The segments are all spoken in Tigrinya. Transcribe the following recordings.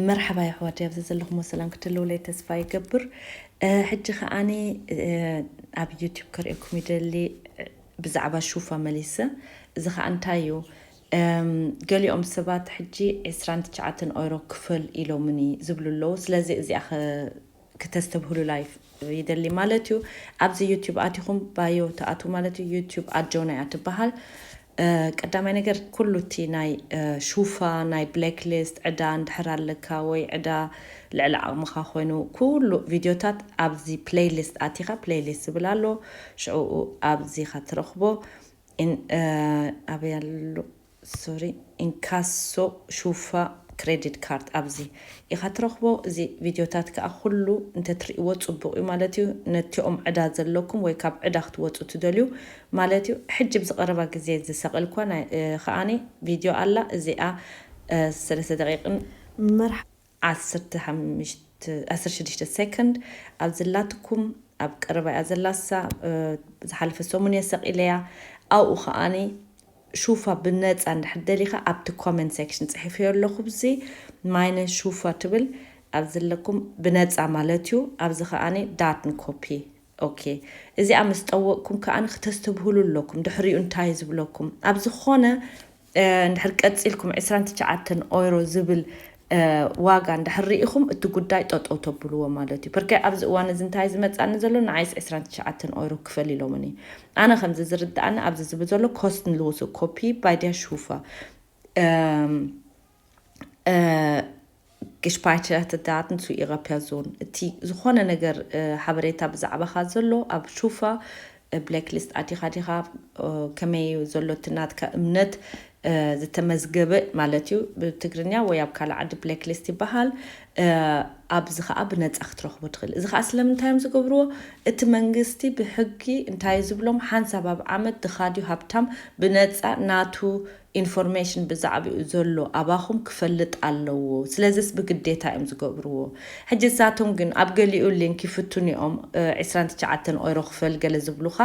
መርሓባ የሕዋት፣ ኣብዚ ዘለኹም ሰላም ክትህልውለይ ተስፋ ይገብር። ሕጂ ከዓኒ ኣብ ዩቲብ ከርእየኩም ይደሊ ብዛዕባ ሹፋ መሊሰ። እዚ ከዓ እንታይ እዩ? ገሊኦም ሰባት ሕጂ ዕስራን ትሽዓተን ኦይሮ ክፈል ኢሎምኒ ዝብሉ ኣለዉ። ስለዚ እዚኣ ክተስተብህሉላ ይደሊ ማለት እዩ። ኣብዚ ዩቲብ ኣቲኹም ባዮ ትኣትዉ ማለት እዩ። ዩቲብ ኣጆና እያ ትበሃል። ቀዳማይ ነገር ኩሉ እቲ ናይ ሹፋ ናይ ብላክ ሊስት ዕዳ እንድሕር ኣለካ ወይ ዕዳ ልዕሊ ዓቕምኻ ኮይኑ ኩሉ ቪድዮታት ኣብዚ ፕሌይሊስት ኣቲኻ፣ ፕሌይሊስት ዝብል ኣሎ። ሽዑ ኣብዚ ኢኻ ትረኽቦ። ኣበይ ኣሎ? ሶሪ፣ ኢንካሶ ሹፋ ክሬዲት ካርድ ኣብዚ ኢኻ ትረኽቦ። እዚ ቪድዮታት ከዓ ኩሉ እንተትርእይዎ ፅቡቕ እዩ ማለት እዩ። ነቲኦም ዕዳ ዘለኩም ወይ ካብ ዕዳ ክትወፁ ትደልዩ ማለት እዩ። ሕጂ ብዝቐረባ ግዜ ዝሰቐልኳ ከዓኒ ቪድዮ ኣላ። እዚኣ ሰለስተ ደቂቕን መርሓ ዓሰርተ ሽዱሽተ ሰከንድ ኣብ ዘላትኩም ኣብ ቀረባ እያ ዘላሳ። ዝሓለፈ ሰሙን እየ ሰቒለያ። ኣብኡ ከዓኒ ሹፋ ብነፃ እንድሕር ደሊኻ ኣብቲ ኮመንት ሴክሽን ፅሒፈዮ ኣለኹ። ብዚ ማይነስ ሹፋ ትብል ኣብ ዘለኩም ብነፃ ማለት እዩ። ኣብዚ ከዓኒ ዳትን ኮፒ። ኦኬ፣ እዚኣ ምስ ጠወቅኩም ከዓኒ ክተስተብህሉ ኣለኩም። ድሕሪኡ እንታይ ዝብለኩም ኣብ ዝኾነ እንድሕር ቀፂልኩም ዕስራን ትሽዓተን ኦይሮ ዝብል ዋጋ እንድሕር ርኢኹም እቲ ጉዳይ ጠጠው ተብልዎ ማለት እዩ። ፐርከ ኣብዚ እዋን እዚ እንታይ ዝመፃኒ ዘሎ ንዓይስ ዕስራን ትሽዓተን ኦይሮ ክፈል ኢሎምኒ። ኣነ ከምዚ ዝርድኣኒ ኣብዚ ዝብል ዘሎ ኮስት ንልውሱ ኮፒ ባይድያ ሹፋ ግሽፓይቸ ዳትን ሱ ኢቐ ፐርሶን እቲ ዝኾነ ነገር ሓበሬታ ብዛዕባኻ ዘሎ ኣብ ሹፋ ብላክ ሊስት ኣቲኻ ዲኻ፣ ከመይ ዘሎ እቲ ናትካ እምነት ዝተመዝገበ ማለት እዩ። ብትግርኛ ወይ ኣብ ካልእ ዓዲ ብላክ ሊስት ይበሃል። ኣብዚ ከዓ ብነፃ ክትረኽቦ ትኽእል። እዚ ከዓ ስለምንታይ እዮም ዝገብርዎ? እቲ መንግስቲ ብሕጊ እንታይ ዝብሎም ሓንሳብ ኣብ ዓመት ድኻ ድዩ ሃብታም ብነፃ ናቱ ኢንፎርሜሽን ብዛዕባኡ ዘሎ ኣባኹም ክፈልጥ ኣለዎ። ስለዚስ ብግዴታ እዮም ዝገብርዎ። ሕጂ እሳቶም ግን ኣብ ገሊኡ ሊንክ ይፍትኑ እዮም። ዕስራን ትሽዓተን ኦይሮ ክፈል ገለ ዝብሉኻ።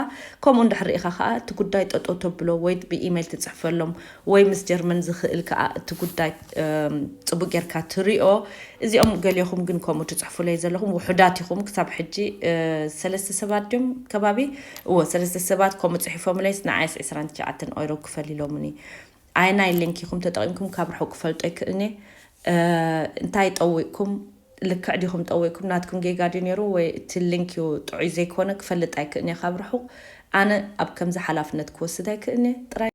ከምኡ እንድሕር ርኢኻ ከዓ እቲ ጉዳይ ጠጠው ተብሎ ወይ ብኢሜይል ትፅሕፈሎም ወይ ምስ ጀርመን ዝኽእል ከዓ እቲ ጉዳይ ፅቡቅ ጌርካ ትሪኦ። እዚኦም ገሊኹም ግን ከምኡ ትፅሕፉለይ ዘለኹም ውሑዳት ኢኹም። ክሳብ ሕጂ ሰለስተ ሰባት ድዮም ከባቢ እዎ ሰለስተ ሰባት ከምኡ ፅሒፎምለይስ ንዓይስ ዕስራን ትሽዓተን ኦይሮ ክፈል ኢሎምኒ። ኣየናይ ሊንክ ኢኹም ተጠቒምኩም ካብ ርሑቕ ክፈልጦ ይክእልኒ? እንታይ ጠዊቕኩም? ልክዕ ዲኹም ጠዊቕኩም? ናትኩም ጌጋ ድዩ ነይሩ ወይ እቲ ሊንክ እዩ ጥዑይ ዘይኮነ ክፈልጥ ኣይክእልኒ ካብ ርሑቕ። ኣነ ኣብ ከምዚ ሓላፍነት ክወስድ ኣይክእልኒ ጥራይ።